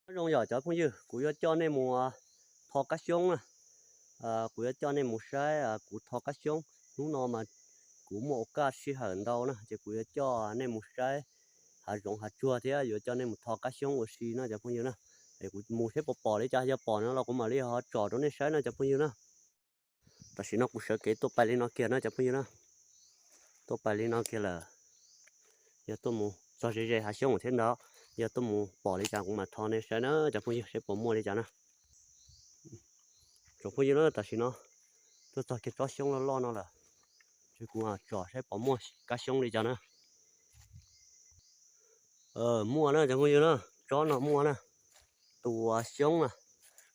Nyob zoo yom cov phooj ywg, kuv yuav coj nej mus tho kab xyoob na. Kuv yuav coj nej mus saib kuv tho kab xyoob. Hnub no mas kuv muaj ua kaj sij hawm ntau na, ces kuv yuav coj nej mus saib hav zoov hav tsuag thiab yuav coj nej mus tho kab xyoob ua si no cov phooj ywg na. Es kuv mus saib puas pom li cas, yog pom no los kuv mam li ho tsom rau nej saib no cov phooj ywg na. Tam sim no kuv sawv kev tuaj pais li no kiag no cov phooj ywg na. Tuaj pais li no kiag lawm. Yog tuaj mus txog ze ze hav xyoob thiab ntawd, yog tuaj mus pom li cas kuv mam tho nej saib na cov phooj ywg, saib puas muaj li cas na. Tsoom phooj ywg na, tam sim no tuaj txog kiag tsob xyoob loj loj no lawm, ces kuv mam tsom saib puas muaj kab xyoob li cas na. Muaj na cov phooj ywg na, tsob no muaj na. Tus xyoob na,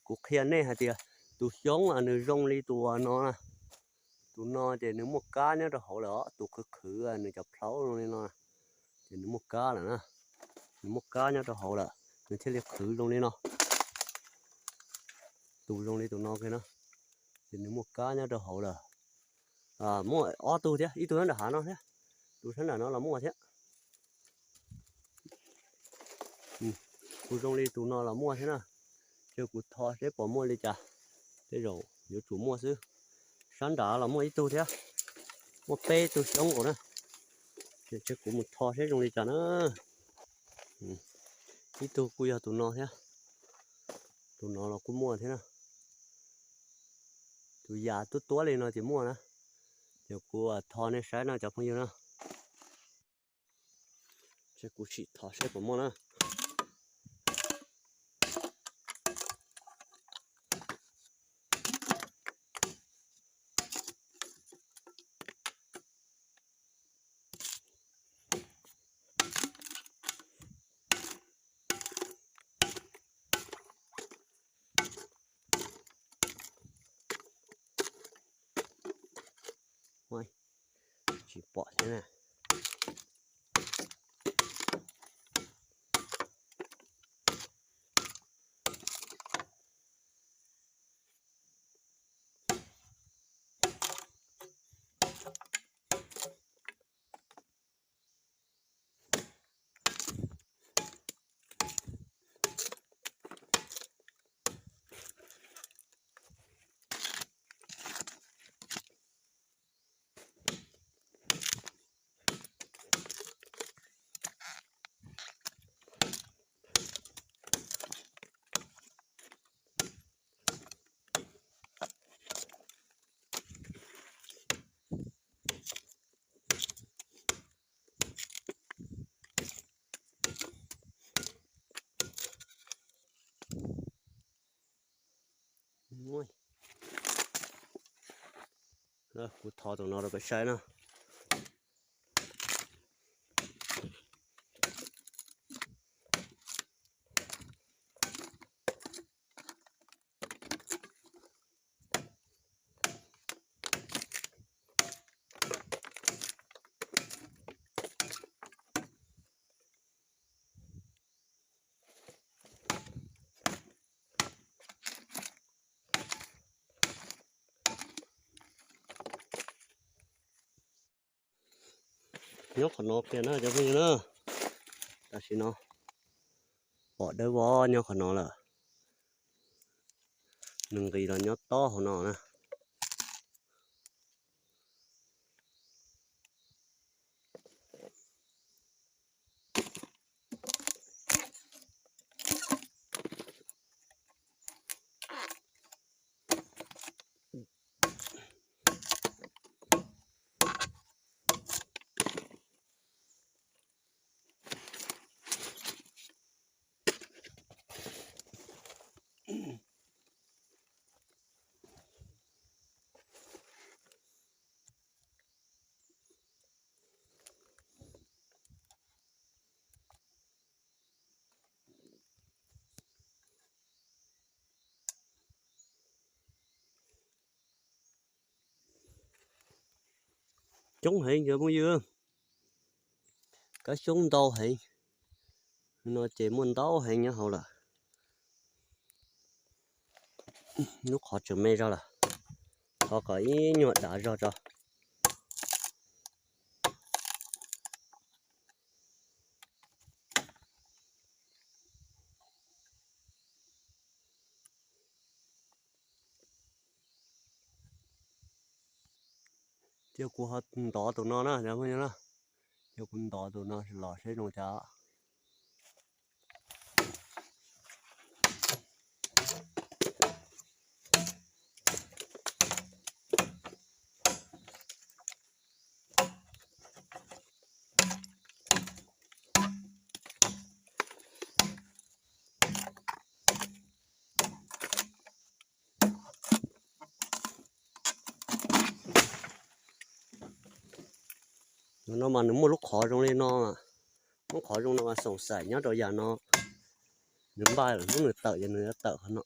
kuv qhia nej hais tias tus xyoob nws zoo li tus no na. Tus no ces nws muaj kab nyob rau hauv lawm os, tus qhwv qhwv nws cov plhaub zoo li no, ces nws muaj kab lawm na. Nws muaj kab nyob rau hauv lawm nws thiaj li qhwv zoo li no. Tus zoo li tus no kiag no, ces nws muaj kab nyob rau hauv lawm. Muaj ob tug thiab, ib tug nyob nram hav no thiab, tus sab nram no los muaj thiab. Tus zoo li tus no los muaj thiab na. Ces kuv tho seb puas muaj li cas, tej zaum yuav tsum muaj xwb. Sab nrad los muaj ib tug thiab, muaj peb tug xyoob nkaus na. Ces kuv mus tho seb zoo li cas na. Ib tug kuj yog tus no thiab, tus no los kuj muaj thiab na. Tus yam tuab tuab li no ces muaj na. Ces kuv tho nej saib no cov phooj ywg na. Ces kuv sim tho seb puas muaj na. Tsis pom thiab na. Kuv tho tus no rau peb saib na. Nyob qhov no kiag na cov phooj ywg na. Tam sim no pom dawb vog nyob qhov no lawm. Nws nqis los nyob tob hauv no na. Coob heev cov phooj ywg, kab xyoob ntau heev, no ces muaj ntau heev nyob hauv lawm. Lub qhov tseem me zog lawm, thov kom ib nyuag dav zog tso. Cia kuv ho ntov tus no na cov phooj ywg na. Cia kuv ntov tus no los seb zoo cas. No mas nws muaj lub qhov zoo li no, lub qhov zoo no mas xoom xaim nyob rau yam no. Nws npaj lub nws tawm ces nws yuav tawm qhov no.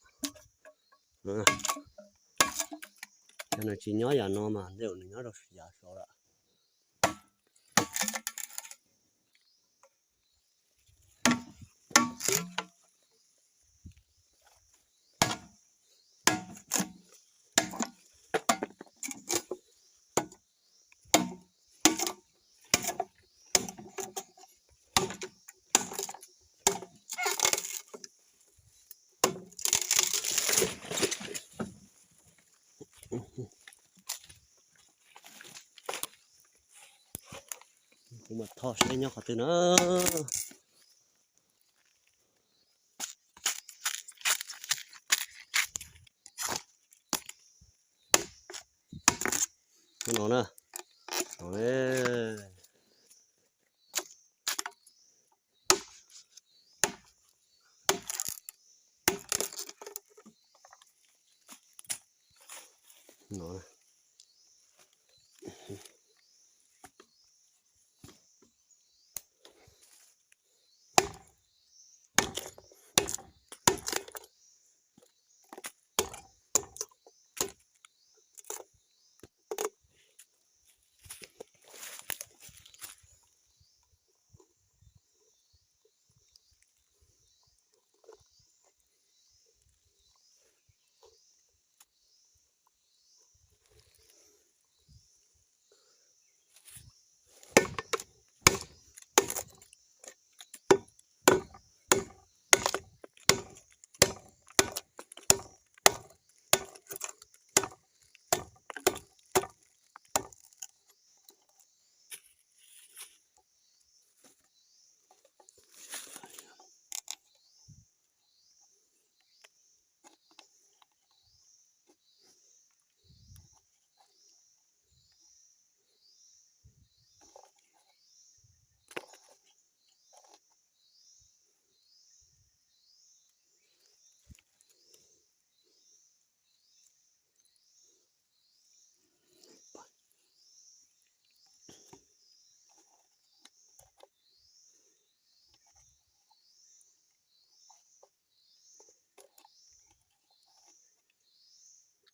Yog nws tsis nyob yam no mas ntej nws nyob rau yav saud lawm. Kuv mam tho seb nyob qhov twg na. No na.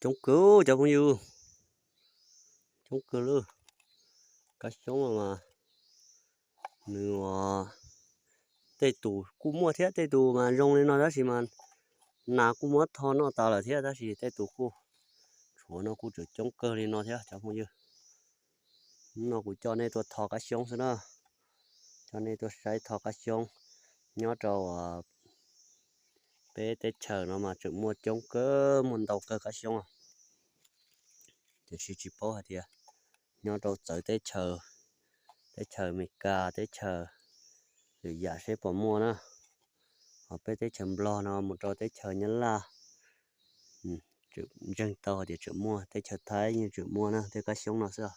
Coob kawg cov phooj ywg, coob kawg li. Kab xyoob mas nws tej tus kuj muaj thiab, tej tus mas zoo li no tab sis mas nas kuj muab tho noj tas lawm thiab, tab sis tej tus kuj tshuav no kuj tseem coob kawg li no thiab cov phooj ywg. Hnub no kuv coj nej tuaj tho kab xyoob xwb na, coj nej tuaj saib tho kab xyoob nyob rau peb teb chaws no mas tseem muaj coob kawg, muaj ntau kawg kab xyoob. Tiam sis tsis paub hais tias nyob rau txawv teb chaws, teb chaws Amelikas, teb chaws lwm yam seb puas muaj na. Ho peb teb chaws Nplog no mus rau teb chaws Nyab Laj, tseem ntseeg tau hais tias tseem muaj, teb chaws Thaib yeej tseem muaj na tej kab xyoob no xwb.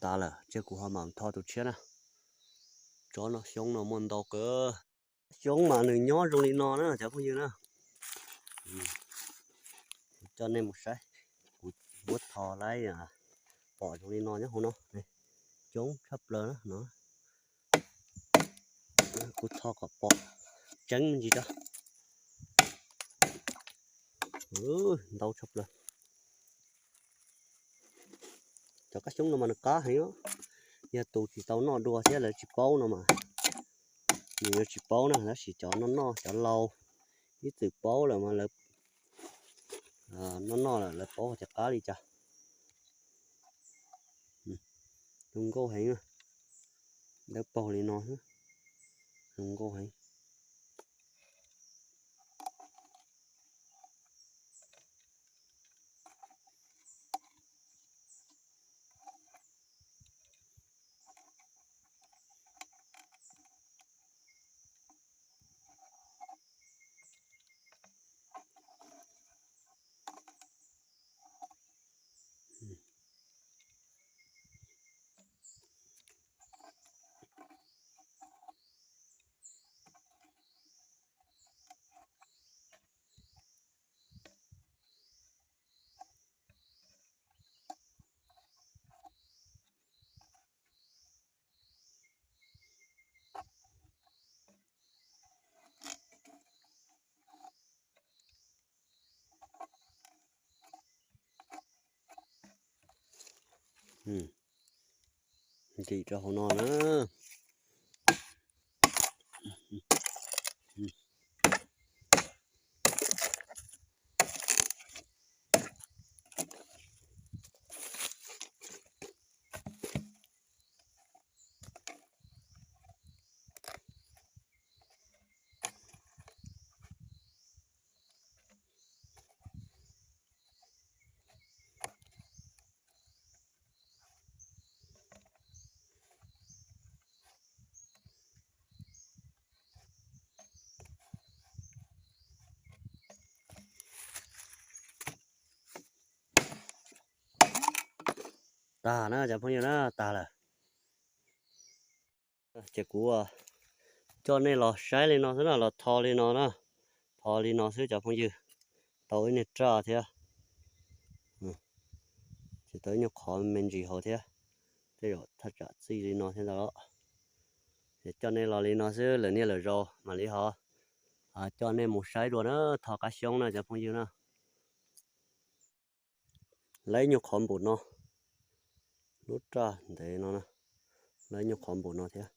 Tas lawm, cia kuv ho mam tho tus tshiab na. Tsob no xyoob no muaj ntau kawg. Xyoob mas nws nyob zoo li no na cov phooj ywg na. Kuv coj nej mus saib, kuv muab tho laib pom zoo li no nyob hauv no, coob tshaj plaws na no. Kuv tho kom pom tseeb me ntsis rau. Ntau tshaj plaws. Cov kab xyoob no mas nws qab heev, yog tus tsis tau noj dua thiab lawv tsis paub no mas nws yuav tsis paub na, tab sis cov noj noj cov laus ib txwm paub lawm mas lawv noj noj lawm lawv paub tias qab li cas. Zoo nkauj heev, dawb paug li no, zoo nkauj heev. Ntim rau hauv no na. Tag na cov phooj ywg na, tag lawm. Ces kuv coj nej los saib li no xwb na, los tho li no na, tho li no xwb cov phooj ywg. Tau ib niag raj thiab, ces tau ib nyuag qhov me ntsis hauv thiab. Tej zaum thaj tsam txij li no thiab ntag los. Ces coj nej los li no xwb, lwm niaj lwm zaus mam li ho coj nej mus saib dua na, tho qab xyoob na cov phooj ywg na. Lawv ib nyuag qhov npaum no, lub raj ntev no, lawv ib nyuag qhov npaum no thiab.